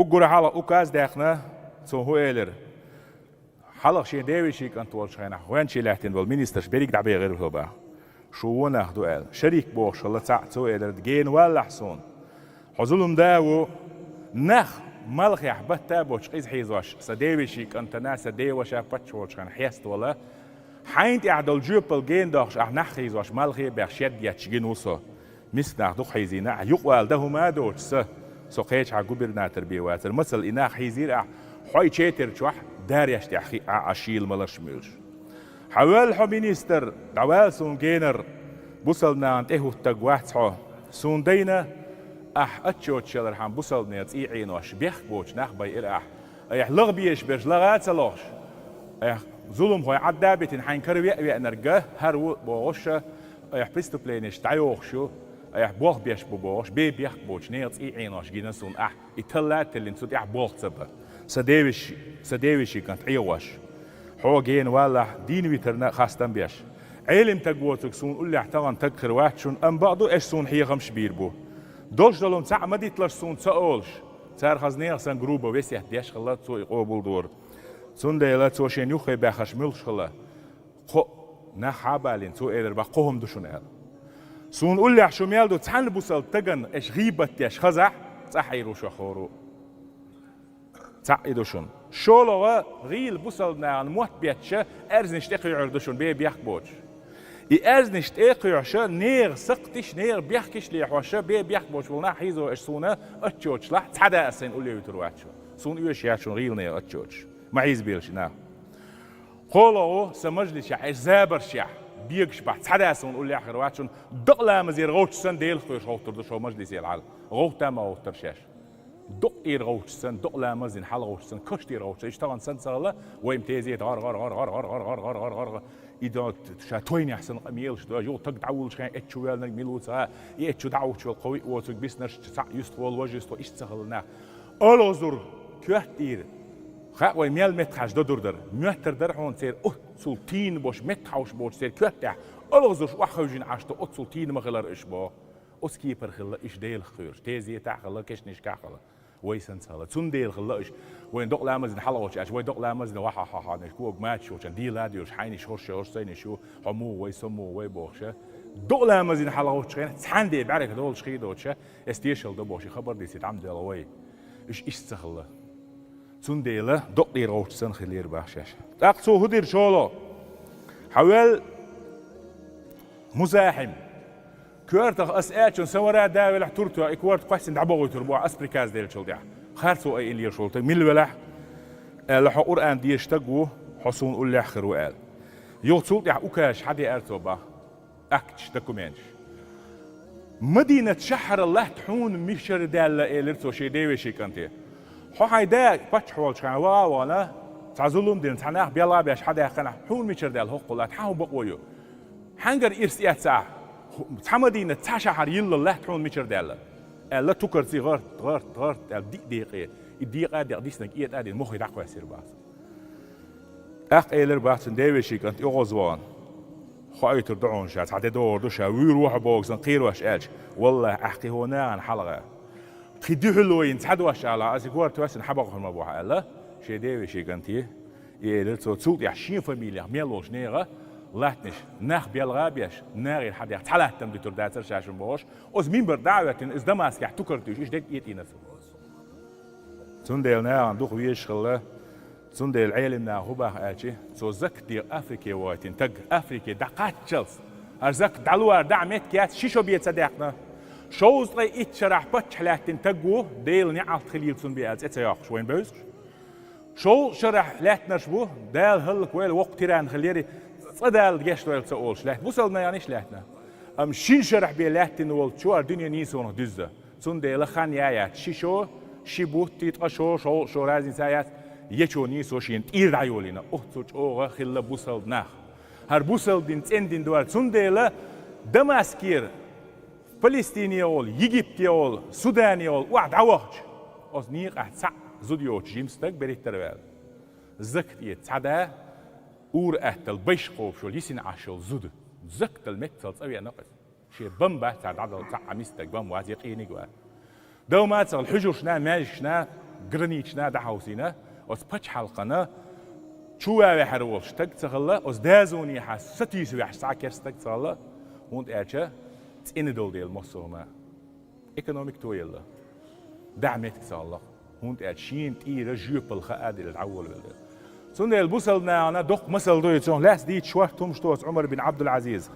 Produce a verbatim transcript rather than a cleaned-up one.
Уггара хьалха указ даьккхина, цо хӀу элира: хьалха шен девеший кӀант волчу хенахь гӀоьнчий лаьттина болу министраш берриг дӀабехира хӀу баха. Шу вон нах ду аьлла. Шарик бохуш хилла цхьаъ, цо элира: гена валлахь суна. Хьо зулам да а ву, нах малхехь батта а боцуш къиза хьийзош, сан девеший кӀантана, сан деваша паччахь волчу хенахь хьеставала. Хьайна тӀехь долу жоьпалла гена дохуш ахь нах хьийзош, малхе а беш, шед етташ гина ву со. Миска нах дукха хьийзийна, ахь юкъавала дан хӀума а доцуш сан, со кхечахьа губернатор бен вацара. Мацалла и нах хьийзийра ахь, хьой четар чохь дареш тӀехь хиъ Ӏа, Ӏа шийла маларш муьйлуш. Хьан ваьлла хьо, министр, дӀавала суна генар, бусалнана тӀехӀуттаг вац хьо. Суна дайна, ахь отчёташ ялархьама бусалнера цӀий Ӏенош бехк боцу нах байира ахь. Айхьа лаха безаш берш лаха а ца лохуш, айхьа зуламхой Ӏадда а битина хьайн кара веа веанарг а хӀара ву бохуша, айхьа преступленеш дӀайохуш ю, айхьа болх беш бу бохуш, бе бехк боцу нехан цӀий Ӏенош гина суна ахь. И талла а теллина цу тӀехь болх ца бан. Сан девиш, сан девиший кӀант Ӏехош. Хьо гена валлахь, дийна витарна а хастам беш. Ӏелим таг воцург суна уллехь тахана таг хир вац шуна, амма бакъду, аша суна хьехамаш бийр бу. Долуш долу цхьаъ ма дитлаш суна ца олуш. Цара хаза нехан сан груба весет деш хилла, цо и къобалдора. Цундела цо шен юххе баьхнарш муьлхаш хилла. Кхо нах хьабалийна, цо элира бах, кхо хӀума ду шуна аьлла. Суна уллехь шу мел ду, цхьана бусалба тагана аша гӀийбат деш хазахь, цӀахь Ӏийр ву шух хӀора. Цхьаъ и ду шуна. ШолгӀа гӀийла бусалба нахана мотт бетташа аьрзнаш тӀекхуьйхьур ду шуна, бе бехк боцуш. И аьрзнаш тӀекхуьйхьуша, нехан сакхтиш, нехан бехкиш лехьоша, бе бехк боцуш волу нах хьийзо аша суна отчёташ лахь, цхьа да аса сайна улле вуьтур вац шу. Суна оьшуш яц шуна гӀийла нехан отчёташ. Ма хьийзабелаш и нах. КхоалгӀа сан мажлисехь, аша забаршехь, бегаш бахь, цхьа да суна уллехь хир вац шуна, дакъа ламазера гӀовтта санна Делах кхоьруш гӀовттур ду шо мажлисел хьал. ГӀовтта ма гӀовттара шаьш. Дукътера гӀовтта санна, дакъа ламазина хьала гӀовтта санна, каш тӀера гӀовтта санна, иштта тахана санна ца хилла, вайн тезета гӀар, гӀар, гӀар, гӀар, гӀар, гӀар, гӀар, гӀар, гӀар, гӀар, гӀар, гӀар. И до ша тойнехь санна къамелаш до, юха таг дӀавуллуш хен эччу ваьлларг мила ву ца хаьа, и эччу дӀа а ухчу вала кхо виъ воцург биснарш цхьаъ юстахволу, важа юстахволу, иштта ца хилла нах. Олхазур, коьртера, хаьа вай мел меттахьаш додур дара. Моьттар дара хьуна церан оццул тийна бош, меттахьовш боцу церан коьртехь олхазурш охьахевжина Ӏаш ду, оццул тийна ма хилар уьш боху. Оцу кепара хилла уьш Делах кхоьруш, тезетахь а хилла, кешнашкахь а хилла. Вай санна ца хилла. Цундела хилла уьш. Вайн докъа ламазина хьалагӀовтта аьлча, вай докъа ламазина ваха-хьа-хьа-хьа, неш кога мачаш йолчан дийла а доьлуш, хьайнаш хӀорш я, хӀорш сайнаш ю, хьо муха вай, со муха вай бохуша. Докъа ламазина хьалагӀовттачу хенахь цхьаьна де бӀаьрга долуш хи доцуша, эс тешал до бохуш, и хабар дийцийта Ӏам делла вай. Уьш иштта ца хилла. Цундела докъера гӀовтта санна хилира бах шаьш. ТӀаккха цо хӀу дира шоло? Хьан вел Музахьим. Коьртах ас аьллачун сан вара а да велахь, туртоьхна и корта кхоьссина дӀабохуьйтур бу ахь, ас приказ деллачул тӀаьхьа. Харцо айина лелаш волу таг мила велахь, аьлла, хьо Къуръан дезаш таг ву, хьо суна уллехь хир ву аьлла. Юха цул тӀаьхьа указаш хьадеара цо бах. Акташ, документаш. Мадинат шахьарал латта хьуна мичара даьлла, элира цо шен девешин кӀанте. Хьо хьайн да паччахь волчу хенахь ваха а вахана, цхьа зулам дина, цхьа нах белха а беш хьадаьккхина, хьуна мичара даьлла хӀокху латта, хьан хӀун бакъо ю? Хьаьнгара ирс эцна ахь, цхьа Мадинат, цхьа шахьар йилла латта хьуна мичара даьлла? Аьлла, тукарций гӀарт, гӀарт, гӀарт аьлла, диъ декъе, и декъа а декъа диснарг этӀа а дина, мохе дӀакхоьссира бах цо. ТӀаккха элира бах цуьнан девешин кӀант, оьгӀазвахана. Хоуьйтур ду хьуна ша, цхьа де догӀур ду ша, вуьйр ву хьо боху сан кхерош аьлча, валлахӀи, ахь кхин хӀун нахана хьалха. Кхин дуьхьал вайна цхьа дош ала, аса и корта кхоьссина хьан бакъо хир ма бу ахь аьлла, шен девешин кӀанте. И элира цо, цул тӀаьхьа шен фамилех мел волчу нехан латтанаш, нах белха а беш, нахера хьадаьхна, цхьа латта-м дуьтур дацара ша шуна бохуш, оцу минбар дӀа а хӀоьттина, иза Дамаскехь тукар туьйсуш, иштта дерг этӀийна цо. Цундела нахана дукха везаш хилла, цундела Ӏелим наха хӀун баха аьлча, цо закат декъа Африке вахийтина таг, Африке дӀакхаччалц, хӀара закат дӀалора дӀа меттиг яц, ши шо бен ца даьккхина. Шовзткъе итт шарахь паччахь лаьттина таг ву, Делан неӀалт хилийла цунна бен аьлла, цӀе ца йоккхуш, вайна бевзаш. ШолгӀа шарахь лаьттинарш бу, Дала хӀаллаквойла, воккха тиран хилира, цкъа Дала гечдойла ца олуш лаьтта. Бусалба нахана иштта лаьттина. Амма шина шарахь бен лаьттина волчо хӀара дуьне нийсонах дуьзна. Цундела хан яц, ши шо, ши бутт, ткъа шо, шовзткъа шо, разница яц, ечо нийсо шена тӀера дӀайолийна. Оццул чӀогӀа хилла бусалба нах. ХӀара бусалба дин цӀена дин ду хӀара. Цундела Дамаскера Палестине волу, Египте волу, Судане волу охьа дӀавахча, оцу некъахь цхьаъ зуда йоцуш жима стаг берхӀиттара ваьлла. Закат эца цхьа да, ур-атталла байш кхобуш йолу, йисина Ӏаш йолу зуда. Закат дала меттал цӀа веана-кх иза. Шен бан бац цара дӀадала, цхьа а миска стаг бан вац, я къийниг вац. Дов ма ца хилла, хьуьжаршна, маьждигашна границашна дӀахьовсийна, оцу пачхьалкхана чу ваьхьар волуш стаг ца хилла, оцу дозанехьа сатуьйсуш ваьхьаш цхьа а керста стаг ца хилла, хӀунда аьлча цӀена долу дела массо а хӀума. Экономика тоелла. ДӀа меттиг ца хилла. ХӀунда аьлча шена тӀера жоьпалла хаа дела дӀаволавелла. Цундела бусалба нахана доккха масал ду и цунах лаьцна дийца шорта хӀумаш доцу Ӏумар бин Ӏабдул-Ӏазизах.